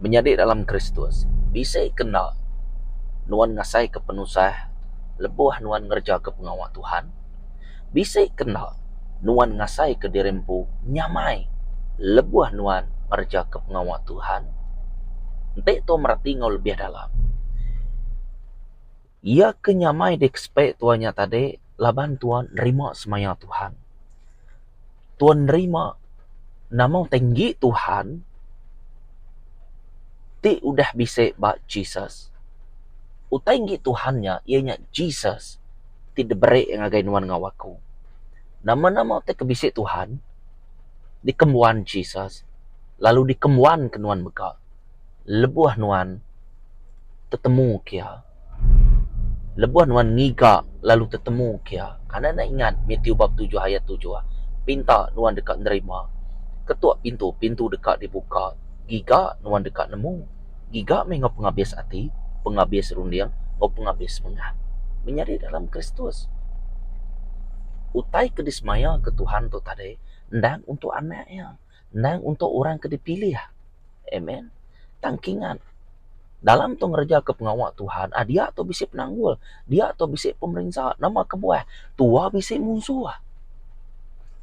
Menyadi dalam Kristus, bisi ke enda nuan ngasaika penusah lebuh nuan ngerejaka pengawa Tuhan? Bisi ke enda nuan ngasaika diri empu nyamai lebuh nuan ngerejaka pengawa Tuhan? Enti tua mereti enggau lebih dalam, iya ke nyamai dikespe tua nya tadi laban tua nerima semaya Tuhan. Tua nerima nama utai enggi Tuhan ti udah bisi ba Jesus. Utai enggi Tuhan nya iya nya Jesus ti diberi ngagai nuan enggau aku. Nama-nama utai ke bisi Tuhan dikembuan Jesus lalu dikembuan ke nuan mega lebuh nuan tetemu ke iya. Lebuh nuan ngiga lalu tetemu ke iya, anang enda ingat Matthew bab tujuh ayat tujuh, pinta nuan deka nerima, ketuk pintu, pintu deka dibuka, giga nuan deka nemu, giga meh enggau pengabis ati, pengabis runding enggau pengabis semengat. Menyadi dalam Kristus. Utai ke disemaya ke Tuhan tu tadi endang untuk anak iya, endang untuk orang ke dipilih. Amen. Tang kingat dalam tu ngereja ke pengawa Tuhan, ah dia tu bisi penanggul, dia tu bisi pemerinsa. Nama kebuah? Tua bisi munsuh.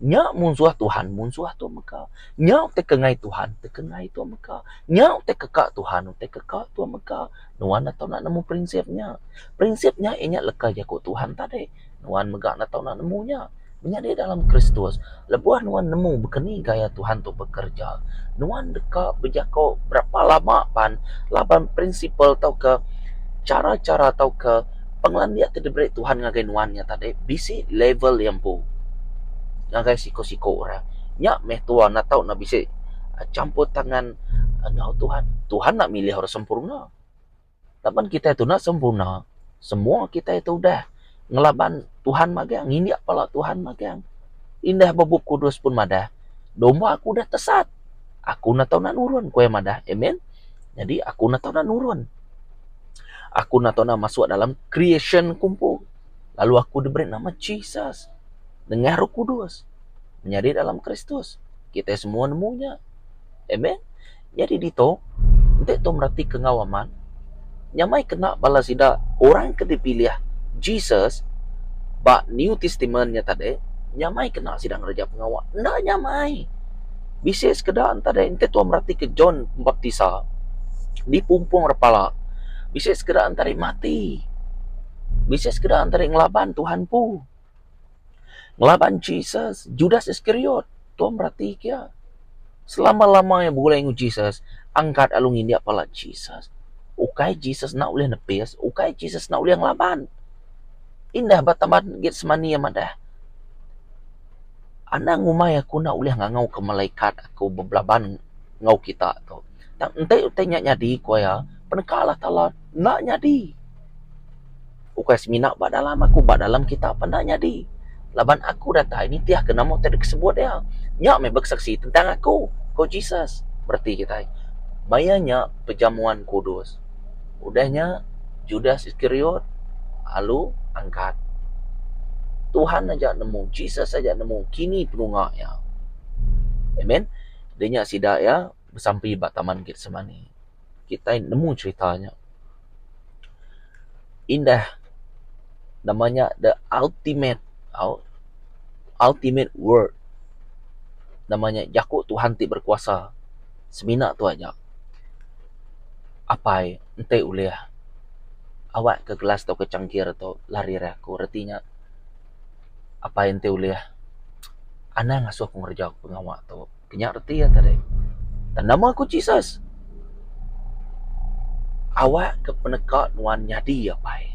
Nya munsuh Tuhan, munsuh tu mega. Nya utai ke enggai Tuhan, utai ke enggai tu mega. Nya utai ke ka Tuhan, utai ke ka tu mega. Nuan enda tau nak nemu prinsip nya. Prinsip nya iya nya leka jaku Tuhan tadi. Nuan mega enda tau nak nemu nya. Menyadi dalam Kristus, lebuh nuan nemu baka ni gaya Tuhan tu bekereja, nuan deka bejako berapa lama pan laban prinsipal tauka chara-chara tauka pengelandik ti diberi Tuhan ngagai nuan nya tadi bisi level iya empu ngagai siko-siko orang. Nya meh tua enda tau ne bisi champur tangan enggau Tuhan. Tuhan enda milih orang sempurna. Laban kitai tu enda sempurna, semua kitai tu udah ngelaban Tuhan magang, ngindik pala Tuhan magang. Indah ba Bup Kudus pun madah, domba aku udah tesat. Aku enda tau nak nurun, ku iya madah. Amen. Nyadi aku enda tau nak nurun. Aku enda tau nak masuk dalam creation ku empu. Lalu aku diberi nama Jesus nengah Roh Kudus menyadi dalam Kristus. Kitai semua nemu nya. Amen. Nyadi ditu, enti tu meratika enggau amat, nyamai kena bala sida orang ke dipilih Jesus ba New Testament nya tadi, nyamai kena sida ngereja pengawa. Enda nyamai. Bisi sekeda enta deh enti tu meratika John Pembaptisa dipumpung re pala. Bisi sekeda enta deh mati. Bisi sekeda enta deh ngelaban Tuhan empu. Ngelaban Jesus, Judas Iskariot, Tuan berati kia. Selama-lama iya begulai enggau Jesus, angkat lalu ngindik pala Jesus. Ukai Jesus enda ulih nepis, ukai Jesus enda ulih ngelaban. Indah ba taman Getsemani iya madah, Anang ngumbai aku enda ulih ngangauka malaikat aku bebelaban enggau kita tu. Tang enti utai nya nyadi ku iya, peneka Allah Taala enda nyadi. Ukai semina ba dalam aku, ba dalam kita pun enda nyadi. Laban aku datai nitihka nama utai disebut iya. Nya meh besaksi tentang aku, ku Jesus. Bereti kitai, maya nya Perjamuan Kudus. Udah nya, Judas Iskariot alu angkat. Tuhan aja nemu, Jesus aja nemu kini penunga iya. Amen. Udah nya sida iya besampi ba Taman Getsemani. Kitai nemu cherita nya. Indah nama nya the ultimate au ultimate word nama nya jaku Tuhan ti berkuasa semina tu aja apai enti ulih awak ke gelas tauka changkir tu lari ari aku reti nya apai enti ulih anang ngasuh ku ngereja pengawa tu. Nya reti iya tadi. Tang nama ku Jesus? Awak ke peneka nuan nyadi apai.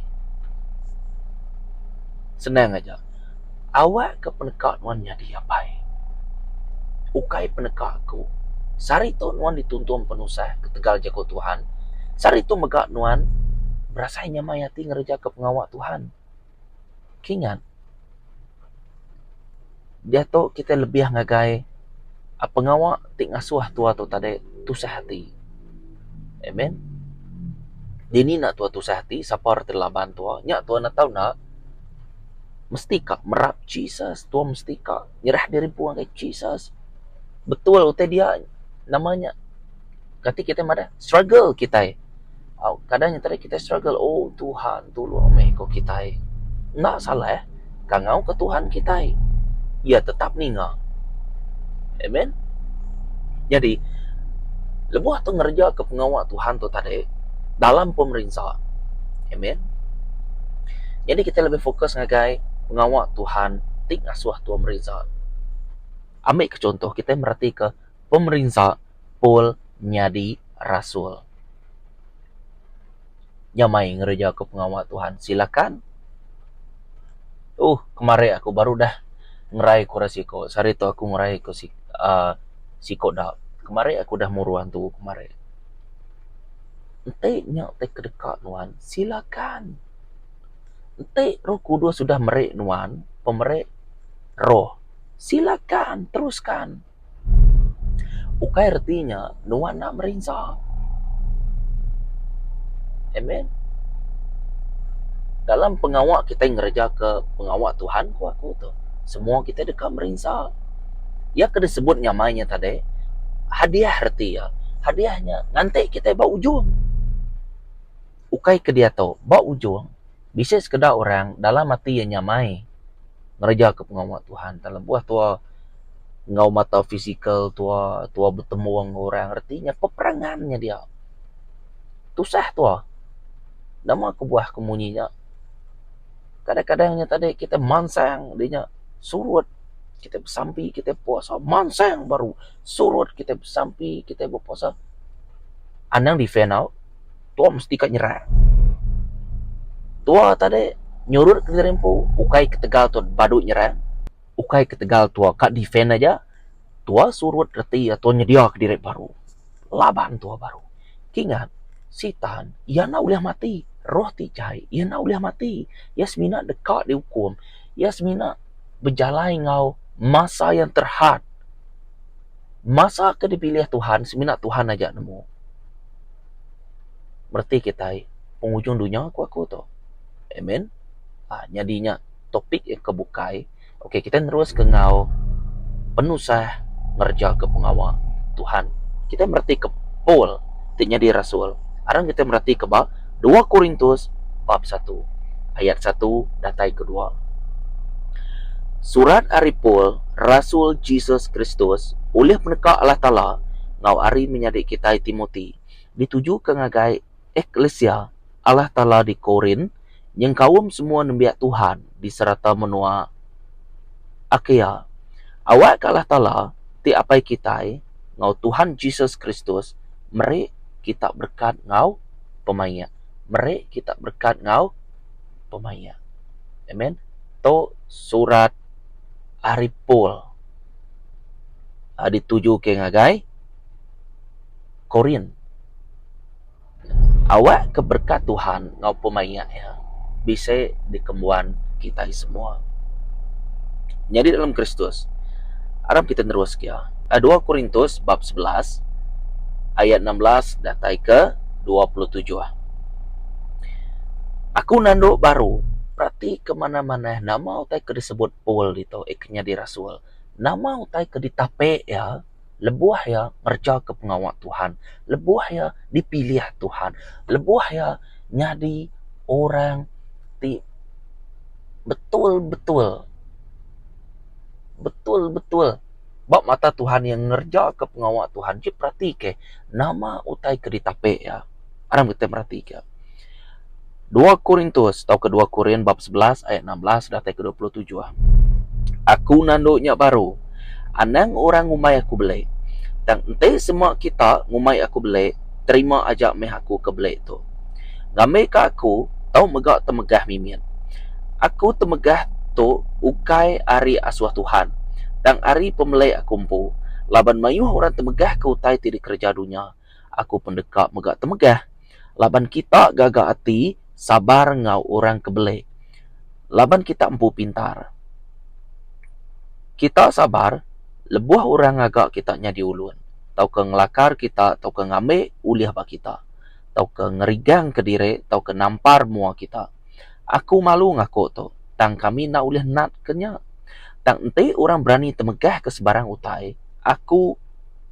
Senang aja. Awak ke peneka nuan nyadi apai. Ukai peneka aku. Sehari tu nuan dituntung penusah ketegal jaku Tuhan. Sehari tu mega nuan berasai nyamai ati ngereja ke pengawa Tuhan. Kingat. Diatu kitai lebih ngagai pengawa ti ngasuh tua tu tadi tusah ati. Amen. Dini enda tua tusah ati sapa reti laban tua nya tua enda tau enda mesti ka merap Jesus tua mesti ka nyerah diri empu ngagai Jesus. Betul utai dia nama nya. Kati kitai madah struggle kitai. Au kadang nya tadi kitai struggle oh Tuhan tulung meh ko kitai. Enda salah kangau ke Tuhan kitai. Iya tetap ninga. Amen. Nyadi lebuh tu ngereja ke pengawa Tuhan tu tadi dalam pemerinsa. Amen. Nyadi kitai lebih fokus ngagai pengawa Tuhan ti ngasuh tua merinsa. Ambi ke chunto kitai meratika pemerinsa Paul nyadi rasul. Nya mai ngereja ke pengawa Tuhan silakan. Uhh kemari aku baru dah ngerai ku orang siko sehari tu aku ngerai ku uhh siko da. Kemari aku dah muru antu kemari. Enti nya ti kedeka nuan silakan. Enti roh kudus udah meri nuan pemeri roh silakan teruskan. Ukai reti nya nuan enda merinsa. Amen. Dalam pengawa kitai ngereja ke pengawa Tuhan ku aku tu, semua kitai deka merinsa. Iya ke disebut nyamai nya tadi, hadiah reti iya. Hadiah nya nganti kitai ba ujung. Ukai ke diatu, ba ujung bisi sekeda orang dalam ati iya nyamai ngereja ke pengawa Tuhan. Tang lebuh tua enggau mata fizikal tua, tua betemu enggau orang reti nya peperangan nya dia. Tusah tua. Nama kebuah ke munyi nya? Kadang-kadang nya tadi kita mansang di nya surut kita besampi kita puasa mansang baru surut kita besampi kita bepuasa anang defend au. Tua mesti ka nyerang. Tua tadi nyurut ke diri empu ukai ketegal tua badu nyerang. Ukai ketegal tua ka defend aja, tua surut reti iya tua nyedia ke diri baru. Laban tua baru. Kingat, Sitan iya enda ulih mati. Roh ti jai iya enda ulih mati. Iya semina deka diukum. Iya semina bejalai enggau masa yang terhad. Masa ke dipilih Tuhan semina Tuhan aja nemu. Mereti kitai pengujung dunya ku aku tu. Amen. Aaa nyadi nya topik ke bukai. Okey kitai nerus ke enggau penusah ngereja ke pengawa Tuhan. Kitai mereti ke Paul ti nyadi rasul. Aram kitai mereti ke ba dua Korintus bab satu ayat satu datai ke dua. Surat ari Paul, rasul Jesus Kristus, ulih peneka Allah Taala enggau ari menyadi kitai Timoti, ditujuka ngagai Eklisia Allah Taala di Korint, nyengkaum semua nembiak Tuhan di serata menua Akaia. Awakka Allah Taala ti Apai kitai enggau Tuhan Jesus Kristus meri kita berekat enggau pemaik. Meri kita berekat enggau pemaik. Amen. Tu surat ari Paul ditujuka ngagai Korint. Awak ke berekat Tuhan enggau pemaik iya bisi dikembuan kitai semua. Nyadi dalam Kristus, aram kita nerus ke iya. Dua Korintus bab 11 ayat 16 datai ke 27. Aku nandu baru perati ke manah-manah nama utai ke disebut Paul ditu eh ke nyadi rasul. Nama utai ke ditapi iya lebuh iya ngereja ke pengawa Tuhan, lebuh iya dipilih Tuhan, lebuh iya nyadi orang ti betul-betul betul-betul ba mata Tuhan iya ngereja ke pengawa Tuhan. Ji perati ke nama utai ke ditapi iya. Aram kitai merati ke. Dua Korintus tauka dua Korin bab 11 ayat 16 datai ke 27. Aku nandu nya baru. Anang orang ngumbai aku beli. Tang enti sema kita ngumbai aku beli, terima aja meh aku ke beli tu. Ngambika aku tau mega temegah mimit. Aku temegah tu ukai ari asuh Tuhan, tang ari pemeli aku empu, laban mayuh orang temegah ke utai ti dikereja dunya. Aku pen deka mega temegah laban kita gaga ati sabar enggau orang ke beli laban kita empu pintar. Kita sabar lebuh orang ngaga kita nyadi ulun tauka ngelakar kita tauka ngambi ulih ba kita tauka ngerigangka diri tauka nampar mua kita. Aku malu ngaku tu tang kami enda ulih natka nya. Tang enti orang berani temegahka sebarang utai, aku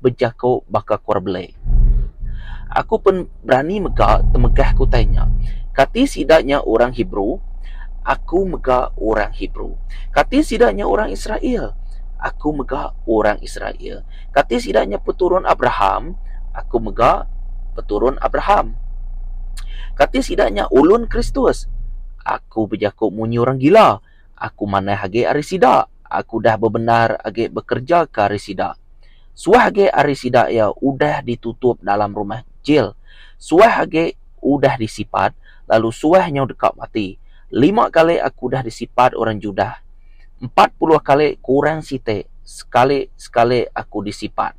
bejaku baka ku orang beli. Aku pen berani mega temegahka utai nya. Kati sida nya orang Hebrew? Aku mega orang Hebrew. Kati sida nya orang Israel? Aku mega orang Israel. Kati sida nya peturun Abraham? Aku mega peturun Abraham. Kati sida nya ulun Kristus? Aku bejaku munyi orang gila. Aku manah agi ari sida. Aku udah bebendar agi bekereja ke ari sida. Suah agi ari sida iya udah ditutup dalam rumah jil. Suah agi udah disipat, lalu suah nyau deka mati. Lima kali aku udah disipat orang Judah. 40 kali kurang siti, sekali-sekali aku disipat.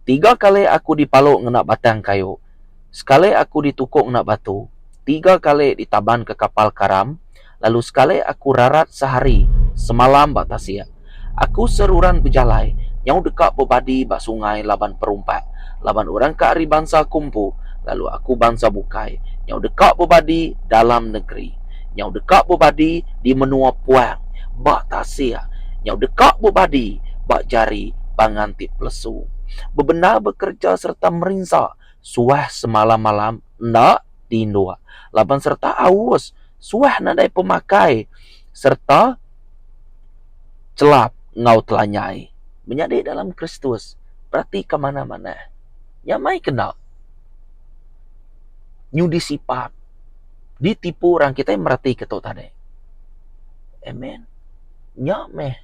Tiga kali aku dipalu ngena batang kayu. Sekali aku ditukuk ngena batu. Tiga kali ditabanka kapal karam, lalu sekali aku rarat sehari semalam ba tasik. Aku seruran bejalai, nyau deka bebadi ba sungai laban perumpak, laban orang ke ari bansa aku empu, lalu aku bansa bukai, nyau deka bebadi dalam negeri, nyau deka bebadi di menua puang, ba tasik, nyau deka bebadi ba jari pangan ti pelesu. Bebendar bekereja sereta merinsa, suah semalam-malam enda tinduk laban sereta aus, suah nadai pemakai sereta chelap enggau telanyai. Menyadi dalam Kristus, peratika manah-manah. Nya mai ke enda nyudi sipat ditipu orang kitai meratika tu tadi. Amen. Nya meh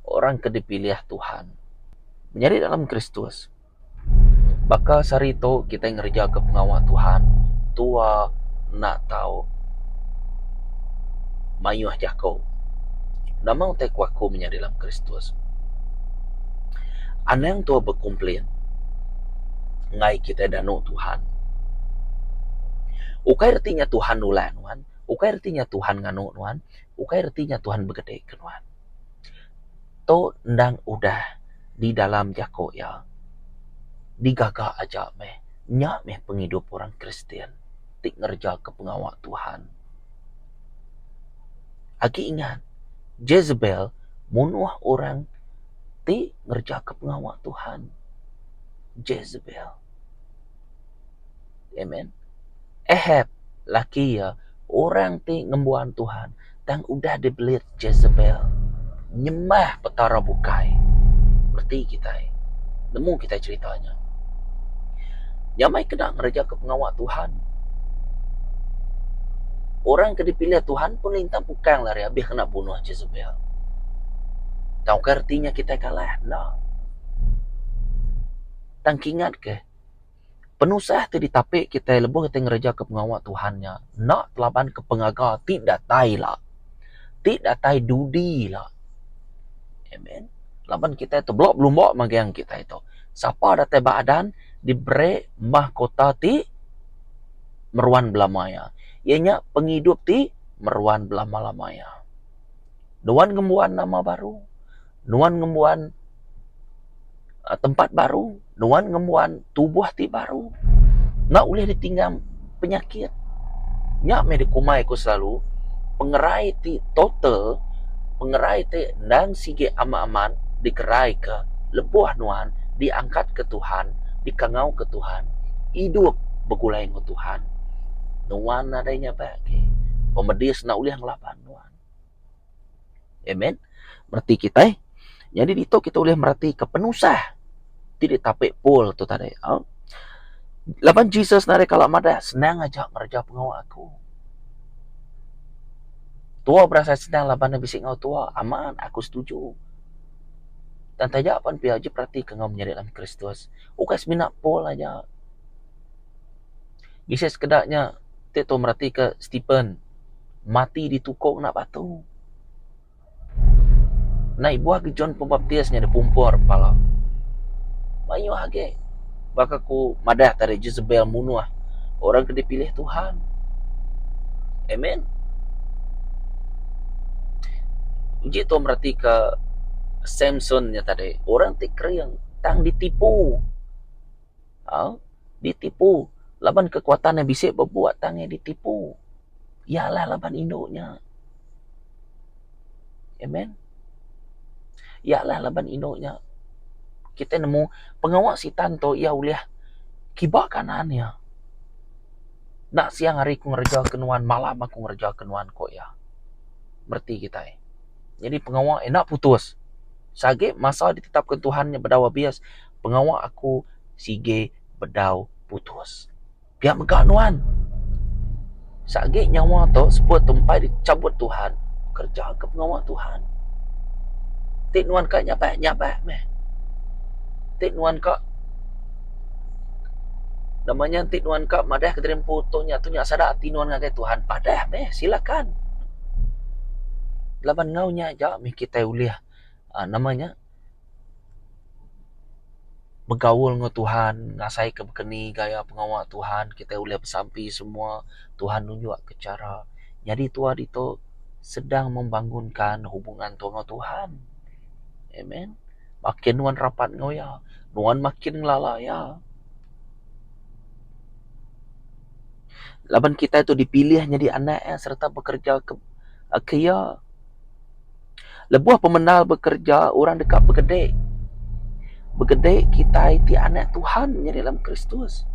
orang ke dipilih Tuhan. Menyadi dalam Kristus. Baka sehari tu kitai ngerejaka pengawa Tuhan tua enda tau mayuh jaku. Nama utai ku aku menyadi dalam Kristus. Anang tua bekomplain enggai kitai danu Tuhan. Ukai reti nya Tuhan nulak nuan, ukai reti nya Tuhan nganu nuan, ukai reti nya Tuhan begedika nuan. Tu endang udah di dalam jaku iya. Digaga aja meh nya meh pengidup orang Kristian ti ngerejaka pengawa Tuhan. Agi ingat Jezebel munuh orang ti ngerejaka pengawa Tuhan. Jezebel. Amen. Ahab laki iya orang ti ngembuan Tuhan tang udah dibelit Jezebel nyembah petara bukai. Reti kitai nemu kitai cherita nya. Nya meh kena ngereja ke pengawa Tuhan. Orang ke dipilih Tuhan pun lintang pukang lari abih kena bunuh Jezebel. Tang ukai reti nya kitai kalah enda. Tang kingat ke. Penusah ti ditapi kitai lebuh kitai ngerejaka pengawa Tuhan nya enda telaban ke pengaga ti datai ila. Ti datai dudi ila. Amen. Laban kitai tu bela belumba magang kitai tu. Sapa datai ba adan diberi mahkota ti meruan belama iya. Iya nya pengidup ti meruan belama-lama iya. Nuan ngembuan nama baru. Nuan ngembuan tempat baru, nuan ngembuan tubuh ti baru. Enda ulih ditinggang penyakit. Nya meh dikumbai ku selalu pengerai ti total, pengerai ti endang sigi amat amat dikeraika lebuh nuan diangkatka Tuhan, dikangauka Tuhan, idup begulai enggau Tuhan. Nuan nadai nyabak agi. Pemedis enda ulih ngelaban nuan. Amen. Mereti kitai. Nyadi ditu kita ulih meratika penusah ti ditapi Paul tu tadi. Au. Laban Jesus nadai kala madah senang aja ngereja pengawa aku. Tua berasai senang laban ne bisi enggau tua. Amat aku setuju. Tang taja pan pia aja peratika enggau menyadi dalam Kristus. Ukai semina Paul aja. Bisi sekeda nya ti tu meratika Stephen mati ditukuk ngena batu. Enda ibuh agi John Pembaptis nya dipumpur pala. Mayuh agi baka ku madah tadi Jezebel munuh orang ke dipilih Tuhan. Amen. Uji tu meratika Samson nya tadi orang ti kering tang ditipu. Au ditipu laban kekuatan iya bisi bebuat tang iya ditipu. Iya alah laban indu nya. Amen. Iya alah laban indu nya. Kitai nemu pengawa sitan tu iya ulih. Kiba kanan iya. Enda siang hari ku ngereja ke nuan, malam aku ngereja ke nuan, ku iya. Mereti kitai. Nyadi pengawa enda putus. Sagi masa ditetapka Tuhan nya bedau abis, pengawa aku sigi bedau putus. Pia mega nuan. Sagi nyawa tu seput tu empai dichabut Tuhan, kereja ke pengawa Tuhan. Ti nuan ka nyabak, nyabak meh. Ti nuan ka nama nya ti nuan ka madah ke diri empu tu nya tu nya sada ati nuan ngagai Tuhan, padah meh silakan. Laban enggau nya aja meh kitai ulih aaa nama nya begaul enggau Tuhan ngasai ke bekeni gaya pengawa Tuhan kitai ulih besampi semua Tuhan nunjuk ke chara. Nyadi tuah ditu sedang membangunkan hubungan tuah enggau Tuhan. Amen. Makin nuan rapat enggau iya, nuan makin ngelala iya. Laban kitai tu dipilih nyadi anak iya sereta bekereja ke ke iya. Lebuh pemendar bekereja orang deka begede. Begede kitai ti anak Tuhan nyadi dalam Kristus.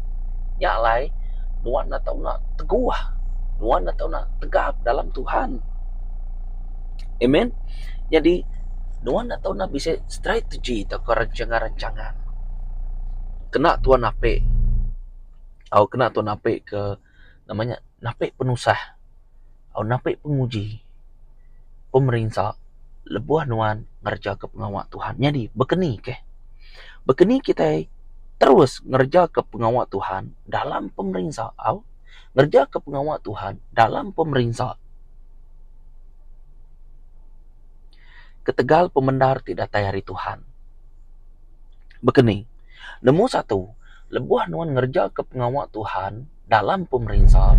Nya alai nuan enda tau enda teguh, nuan enda tau enda tegap dalam Tuhan. Amen. Nyadi nuan enda tau enda bisi strategi tauka rancangan-rancangan kena tuan napi tau kena tuan napi ke nama nya napi penusah. Au napi penguji pemerinsa lebuh nuan ngerejaka pengawa Tuhan. Nyadi bekeni keh. Bekeni kitai terus ngerejaka pengawa Tuhan dalam pemerinsa au. Ngerejaka pengawa Tuhan dalam pemerinsa. Ketegal pemendar ti datai ari Tuhan. Bekeni. Nemu satu, lebuh nuan ngerejaka pengawa Tuhan dalam pemerinsa,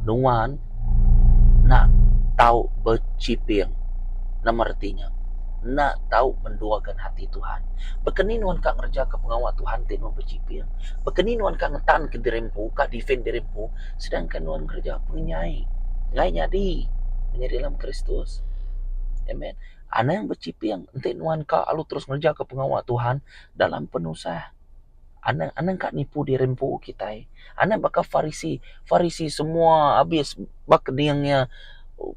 nuan enda tau bechiping. Nama reti nya? Enda tau menduakan ati Tuhan. Baka ni nuan ka ngerejaka pengawa Tuhan ti nuan bechiping? Baka ni nuan ka ngetanka diri empu, ka defend diri empu sedangkan nuan ngereja pengenyai? Enggai nyadi menyadi dalam Kristus. Amen. Anang bechiping enti nuan ka lalu terus ngerejaka pengawa Tuhan dalam penusah. Anang anang ka nipu diri empu kitai. Anang baka Farisi. Farisi semua abis ba kening iya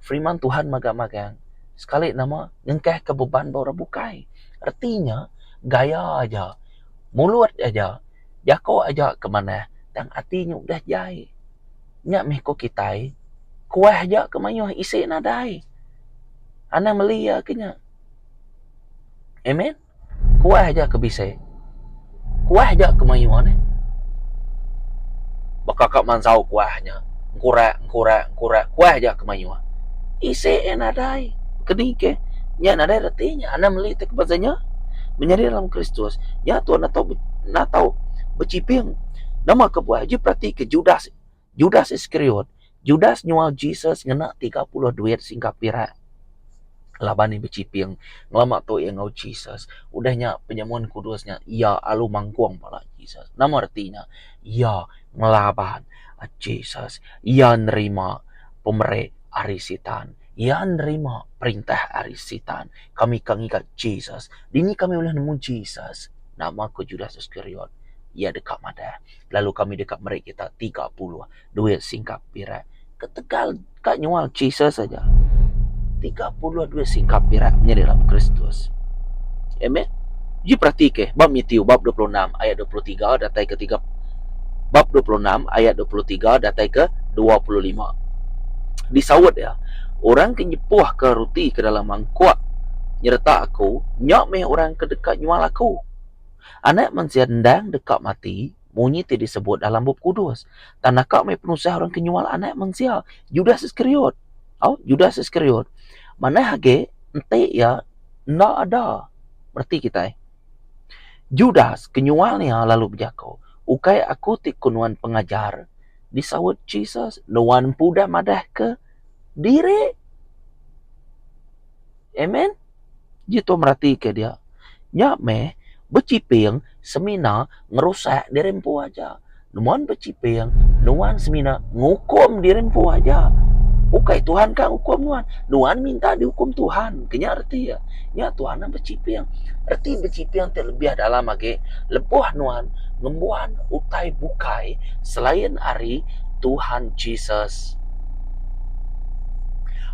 firman Tuhan magang-magang. Sekali nama ngengkahka beban ba orang bukai. Reti nya gaya aja, mulut aja, jako aja ke manah tang ati nya udah jai. Nya mih ko kitai kuah aja ke mayuh isi nadai. Anang meli iya ke nya. Amen. Kuah aja ke bisi. Kuah aja ke mayuh neh. Baka ka mansau kuah nya. Engkurak engkurak engkurak kuah aja ke mayuh. Isi iya nadai. Keni ke nya nadai reti nya anang meli ti ke bansa nya. Menyadi dalam Kristus nya tuan enda tau enda tau bechiping. Nama kebuah ji peratika Judas Judas Iskariot, Judas nyual Jesus ngena 30 duit singkap pirak laban iya bechiping ngelama tu iya enggau Jesus. Udah nya penyemun kudus nya iya alu mangkung pala Jesus. Nama reti nya? Iya ngelaban Jesus. Iya nerima pemeri ari Sitan. Iya nerima perintah ari Sitan. Kami ka ngiga Jesus. Dini kami ulih nemu Jesus? Nama ku Judas Iskariot? Iya deka madah. Lalu kami deka meri kita 30 duit singkap pirak. Ketegal ka nyual Jesus aja. 30 duit singkap pirak menyadi dalam Kristus. Amen. Ji perati ke bab Matthew bab 26 ayat 23 datai ke 3 bab 26 ayat 23 datai ke 25. Disaut iya, orang ke nyepuh ke ruti ke dalam mangkuk nyereta aku, nya meh orang ke deka nyual aku. Anak mensia endang deka mati munyi ti disebut dalam Bup Kudus. Tang naka meh penusah orang ke nyual Anak Mensia, Judas Iskariot. Au, Judas Iskariot. Manah agi enti iya enda ada. Reti kitai. Judas ke nyual iya lalu bejaku, Ukai aku ti ku nuan pengajar? Disaut Jesus, Nuan empu udah madahka diri. Amen. Jitu meratika dia. Nya meh bechiping semina ngerusak diri empu aja. Nuan bechiping, nuan semina ngukum diri empu aja. Ukai Tuhan ka ngukum nuan. Nuan minta diukum Tuhan. Ke nya reti iya. Nya Tuhan nya bechiping. Reti bechiping ti lebih dalam agi lebuh nuan ngembuan utai bukai selain ari Tuhan Jesus.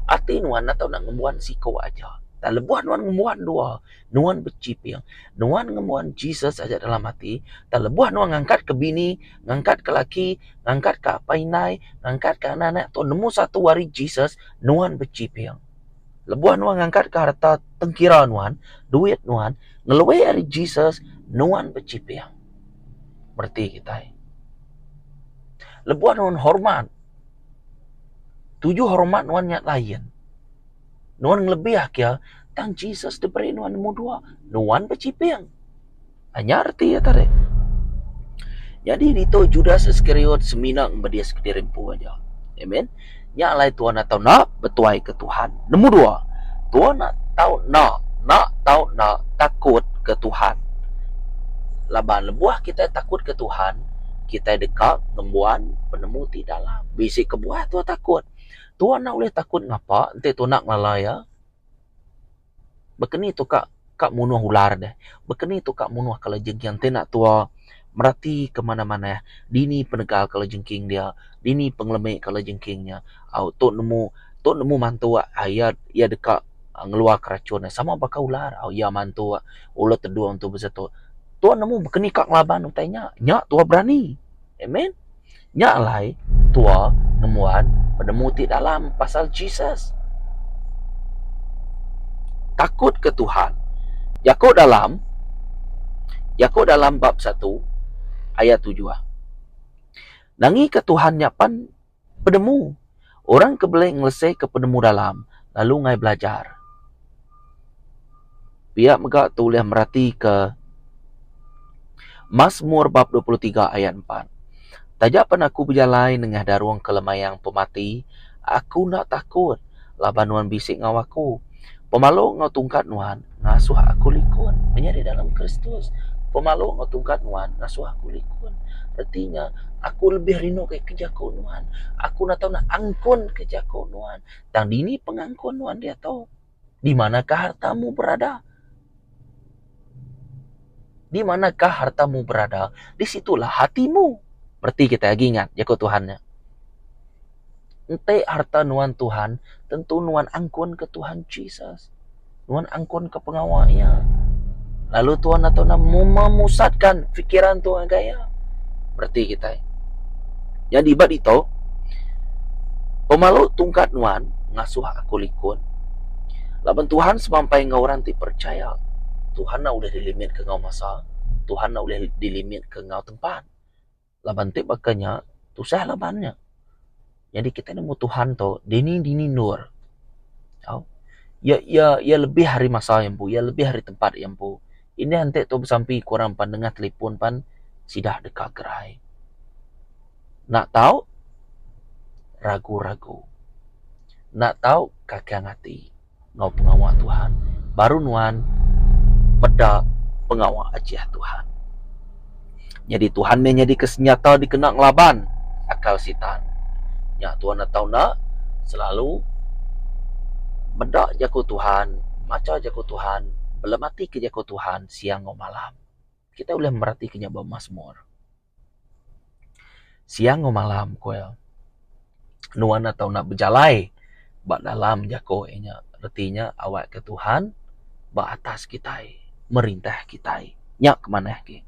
Ati nuan enda tau nak ngembuan siku aja. Tang lebuh nuan ngembuan dua, nuan bechiping. Nuan ngembuan Jesus aja dalam ati, tang lebuh nuan ngangkatka bini, ngangkatka laki, ngangkatka apai indai, ngangkatka anak-anak tu nemu satu ari Jesus, nuan bechiping. Lebuh nuan ngangkatka harta tengkira nuan, duit nuan, ngelui ari Jesus, nuan bechiping. Mereti kitai. Lebuh nuan hormat, tuju hormat nuan nya lain. Nuan ngelebih agi tang Jesus diberi nuan nemu dua, nuan bechiping. Nya reti iya tadi. Nyadi ditu Judas Iskariot semina ngemedis kediri empu aja. Amen. Nya alai tuan enda tau enda betuai ke Tuhan. Nemu dua, tuan enda tau enda, enda tau enda takut ke Tuhan. Laban lebuh kitai takut ke Tuhan, kitai deka ngembuan penemu ti dalam. Bisi kebuah tuan takut. Tuan enda ulih takut ngapa enti tuan enda ngelala iya. Baka ni tu ka ka munuh ular deh. Baka ni tu ka munuh kala jengking ti enda tua merati ke manah manah dini penegal kala jengking dia, dini pengelemi kala jengking nya. Au tu nemu tu nemu mantu iya iya deka ngeluar ke racun sama baka ular au iya mantu ular tedung tu besa tu. Tua nemu baka ni ka ngelaban utai nya. Nya tua berani. Amen. Nya alai, tua ngembuan penemu ti dalam pasal Jesus. Takut ke Tuhan. Jaku dalam Jaku dalam bab satu ayat tujuh. Nangika Tuhan nya pan penemu. Orang ke beli ngeleseka penemu dalam lalu enggai belajar. Pia mega tu ulih meratika Masmur bab 23 ayat 4. Taja pan aku bejalai nengah darung ke lemayang pemati, aku enda takut laban nuan bisi enggau aku. Pemalu enggau tungkat nuan ngasuh aku likun. Menyadi dalam Kristus, pemalu enggau tungkat nuan ngasuh aku likun. Reti nya, aku lebih rindu ke jaku nuan. Aku enda tau nak angkun ke jaku nuan. Tang dini pengangkun nuan diatu? Di manakah hartamu berada? Di manakah hartamu berada, di situlah hatimu. Bereti kitai agi ingat jaku Tuhan nya. Enti harta nuan Tuhan, tentu nuan angkun ke Tuhan Jesus. Nuan angkun ke pengawa iya. Lalu Tuhan atau enda memusatkan fikiran tu ngagai iya. Bereti kitai. Nyadi ba ditu, pemalu tungkat nuan ngasuh aku likun. Laban Tuhan semampai enggau orang ti percaya. Tuhan enda ulih dilimitka enggau masa, Tuhan enda ulih dilimitka enggau tempat. Laban ti baka nya, tusah laban nya. Nyadi kitai nemu Tuhan tu dini-dini endur. Au. Iya iya iya lebih ari masa iya empu, iya lebih ari tempat iya empu. Indah enti tu besampi ku orang pan nengah telefon pan sida deka gerai. Enda tau ragu-ragu. Enda tau kakang ati enggau pengawa Tuhan. Baru nuan meda pengawa ajih Tuhan. Nyadi Tuhan meh nyadika senyata dikena ngelaban akal sitan. Nya Tuhan enda tau enda selalu meda jaku Tuhan, macha jaku Tuhan, belematika jaku Tuhan siang enggau malam. Kitai ulih meratika nya ba Masmur. Siang enggau malam ku iya nuan enda tau enda bejalai ba dalam jaku iya nya reti nya awak ke Tuhan ba atas kitai merintah kitai nya ke manah agi.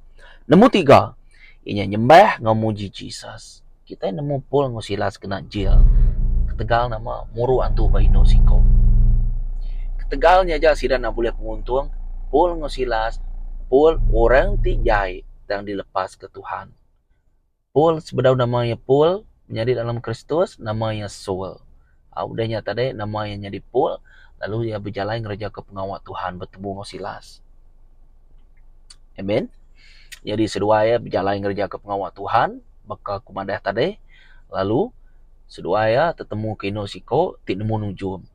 Nombor tiga iya nya nyembah enggau muji Jesus. Kitai nemu Paul enggau Silas kena jil ketegal nama muru antu ba indu siko. Ketegal nya aja sida enda bulih penguntung Paul enggau Silas Paul orang ti jai. tang dilepaska Tuhan. Paul sebedau nama iya Paul menyadi dalam Kristus nama iya Saul. Au udah nya tadi nama iya nyadi Paul lalu iya bejalai ngerejaka pengawa Tuhan betemu enggau Silas. Amen. Nyadi seduai iya bejalai ngerejaka pengawa Tuhan baka ku madah tadi lalu seduai iya tetemu ke indu siko ti nemu nujum.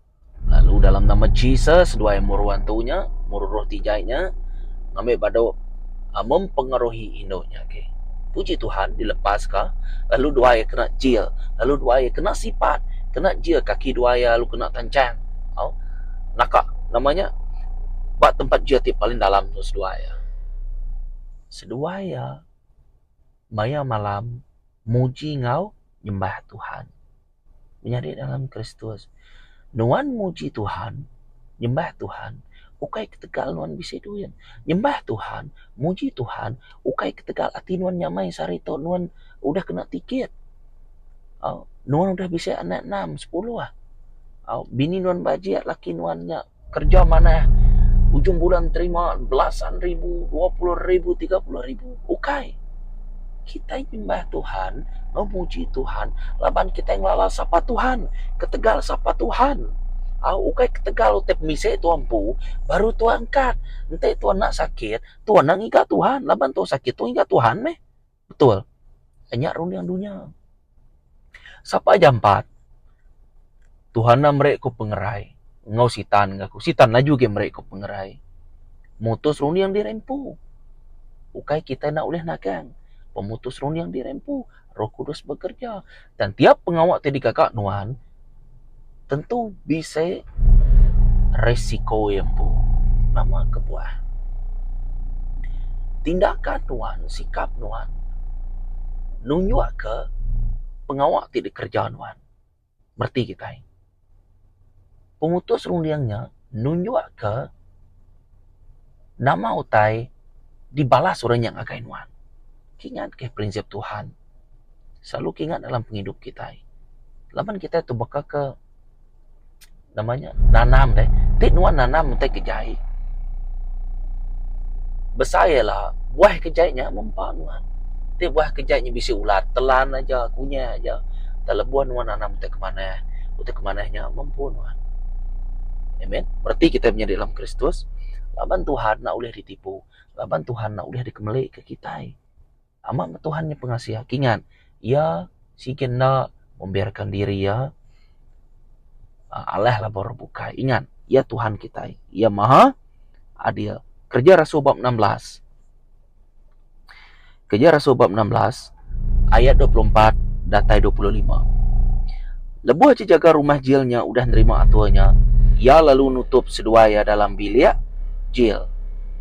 Lalu dalam nama Jesus seduai muru antu nya, muru roh ti jai nya ngambi badu mempengaruhi indu nya agi. Puji Tuhan dilepaska lalu duai iya kena jil, lalu duai iya kena sipat. Kena jil kaki duai iya lalu kena tanchang. Au naka nama nya ba tempat jil ti paling dalam tu seduai iya. Seduai iya maya malam muji enggau nyembah Tuhan. Menyadi dalam Kristus. Nuan muji Tuhan, nyembah Tuhan ukai ketegal nuan bisi duit. Nyembah Tuhan, muji Tuhan ukai ketegal ati nuan nyamai sehari tu nuan udah kena tiket. Au nuan udah bisi anak enam sepuluh. Au bini nuan bajik laki nuan nya kerja manah ujung bulan terima belasan ribu, 20 ribu, 30 ribu. Ukai. Kitai nyembah Tuhan, enggau muji Tuhan laban kitai ngelala sapa Tuhan, ketegal sapa Tuhan. Au ukai ketegal utai pemisi tuan empu baru tuan angkat. Enti tuan enda sakit, tuan enda ngiga Tuhan laban tuan sakit tuan ngiga Tuhan meh. Betul. Nya runding dunya. Sapa jampat Tuhan enda meri ku pengerai enggau sitan ga ku. Sitan laju agi meri ku pengerai. Mutus runding diri empu. Ukai kitai enda ulih nagang. Pemutus runding diri empu. Roh Kudus bekerja. Dan tiap pengawa ti digaga nuan tentu bisi risiko iya empu. Nama kebuah? Tindakan nuan, sikap nuan nunjukka pengawa ti dikereja nuan. Mereti kitai. Pemutus runding nya nunjukka nama utai dibalas orang nya ngagai nuan. Kingat keh prinsip Tuhan. Selalu kingat dalam pengidup kitai. Laban kitai tu baka ke nama nya nanam deh. Ti nuan nanam utai ke jai besai ila buah ke jai nya mempa nuan. Ti buah ke jai nya bisi ulat telan aja kunyah aja. Tang lebuh nuan nanam utai ke manah, utai ke manah nya mempu nuan. Amen. Bereti kitai menyadi dalam Kristus laban Tuhan enda ulih ditipu, laban Tuhan enda ulih dikemelika kitai. Amat meh Tuhan nya pengasih. Kingat, Iya sigi enda membiarkan diri Iya alah laban orang bukai. Ingat, Iya Tuhan kitai. Iya Maha Adil. Kereja Rasul bab 16. Kereja Rasul bab 16 ayat 24 datai 25. Lebuh jejaga rumah jil nya udah nerima atur nya, iya lalu nutup seduai iya dalam bilik jil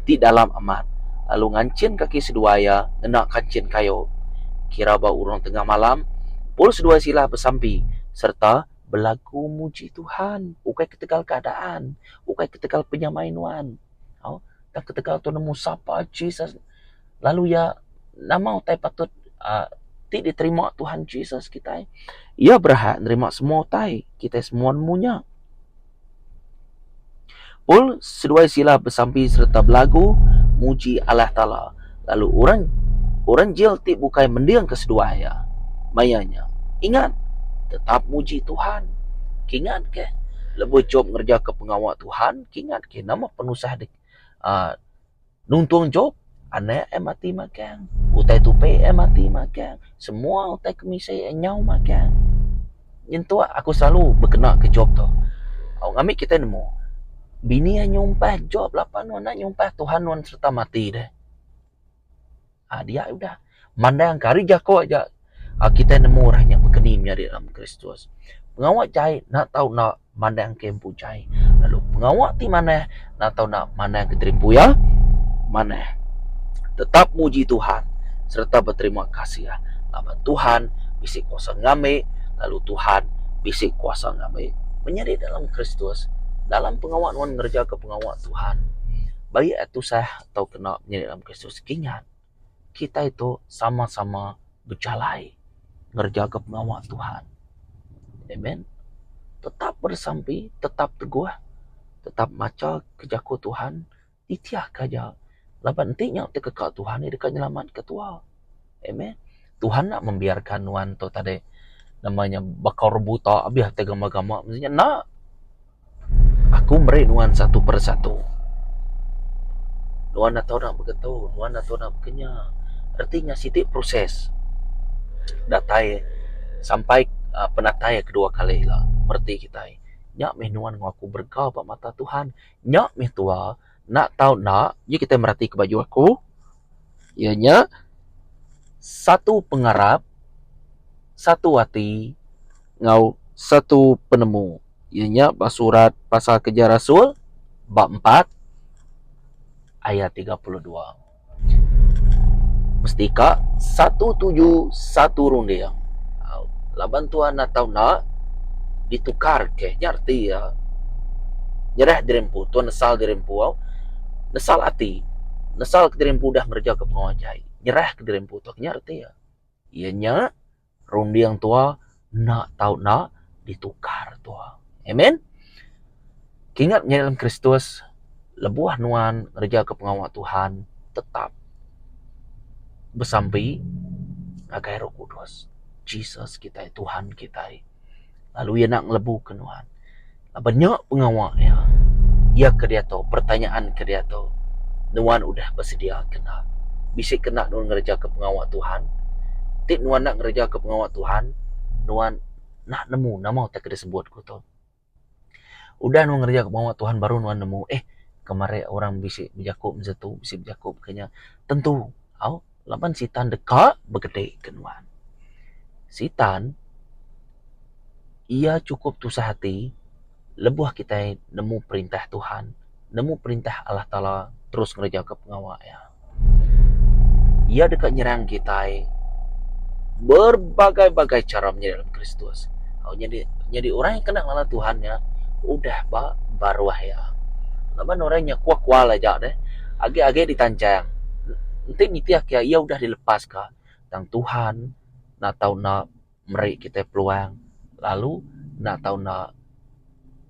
ti dalam amat, lalu nganchin kaki seduai iya ngena kanchin kayu. Kira ba urung tengah malam, Paul seduai Silas besampi sereta belagu muji Tuhan, ukai ketegal keadaan, ukai ketegal penyamai nuan. Au, tang ketegal tu nemu sapa Jesus lalu iya nama utai patut aaa ti diterima Tuhan Jesus kitai. Iya berhak nerima semua utai kitai semua nemu nya. Paul seduai Silas besampi sereta belagu muji Allah Taala lalu orang orang jil ti bukai mendingka seduai iya maya nya. Ingat, tetap muji Tuhan. Kingat ke lebuh Job ngerejaka pengawa Tuhan, kingat ke nama penusah dek aaa Nuntung Job, anak iya mati magang, utai tupi iya mati magang, semua utai ke misi iya nyau magang. Nyentuk aku selalu bekena ke Job tu. Au ngambi kitai nemu, bini iya nyumpah Job lapa nuan enda nyumpah Tuhan nuan sereta mati deh. Aa dia udah mandang ka ari jako aja kitai nemu orang nya bekeni menyadi dalam Kristus. Pengawa jai enda tau enda mandang ke empu jai lalu pengawa ti manah enda tau enda mandang ke diri empu iya manah. Tetap muji Tuhan sereta beterima kasih laban Tuhan bisi kuasa ngambi lalu Tuhan bisi kuasa ngambi menyadi dalam Kristus dalam pengawa nuan ngereja ke pengawa Tuhan baik tusah tau kena menyadi dalam Kristus kingat. Kitai tu sama-sama bejalai ngereja ke pengawa Tuhan. Amen. Tetap besampi, tetap teguh, tetap macha ke jaku Tuhan, titih ke aja laban enti nya ti keka Tuhan iya deka nyelamatka tua. Amen. Tuhan enda membiarkan nuan tu tadi nama nya baka orang buta abih ti gama-gama mesti nya enda. Aku meri nuan satu persatu. Nuan enda tau nak begetu, nuan enda tau nak bekenya. Reti nya siti proses datai sampai uhh penatai kedua kali ila mereti kitai. Nya mih nuan enggau aku berega ba mata Tuhan. Nya mih tua enda tau enda ji kitai meratika baju aku iya nya satu pengarap, satu ati enggau. satu penemu iya nya ba surat pasal kereja rasul ba empat ayat 32. Mesti ka satu tuju satu runding. Laban tuan atau enda ditukar ke nya reti iya nyerah diri empu tuan nesal diri empu au nesal ati nesal ke diri empu udah ngereja ke pengawa jai nyerah ke diri empu tu nya reti iya. Iya nya runding tua enda tau enda ditukar tua. Amen. Kingat nya dalam Kristus lebuh nuan ngereja ke pengawa Tuhan tetap besampi ngagai Roh Kudus. Jesus kitai Tuhan kitai. Lalu iya enda ngelebu ke nuan. Laban nya pengawa iya. Iya ke diatu, pertanyaan ke diatu, nuan udah besedia ke enda? Bisi ke enda nuan ngereja ke pengawa Tuhan? Ti nuan enda ngereja ke pengawa Tuhan, nuan enda nemu nama utai ke disebut ku tu. Udah nuan ngereja ke pengawa Tuhan baru nuan nemu eh kemari orang bisi bejaku masa tu, bisi bejaku baka nya. Tentu au laban sitan deka begedi ke nuan. Sitan Iya chukup tusah ati lebuh kitai nemu perintah Tuhan, nemu perintah Allah Taala terus ngerejaka pengawa Iya. Iya deka nyerang kitai berbagai-bagai chara menyadi dalam Kristus. Nyadi nyadi orang ke kena ngelala Tuhan nya udah ba baruh iya. Laban orang nya kual-kual aja deh agi-agi ditanchang. Enti nitih ke iya udah dilepaska tang Tuhan enda tau enda meri kitai peluang lalu enda tau enda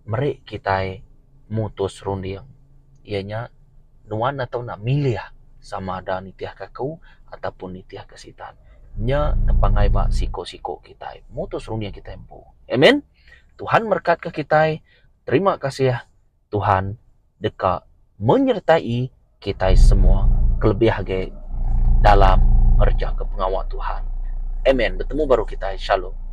meri kitai mutus runding iya nya nuan atau enda milih sama ada nitihka aku ataupun nitihka sitan. Nya tepangai ba siko-siko kitai mutus runding kitai empu. Amen. Tuhan merekatka kitai. Terima kasih. Tuhan deka menyertai kitai semua kelebih agi dalam ngerejaka pengawa Tuhan. Amen. Betemu baru kitai. Shalom.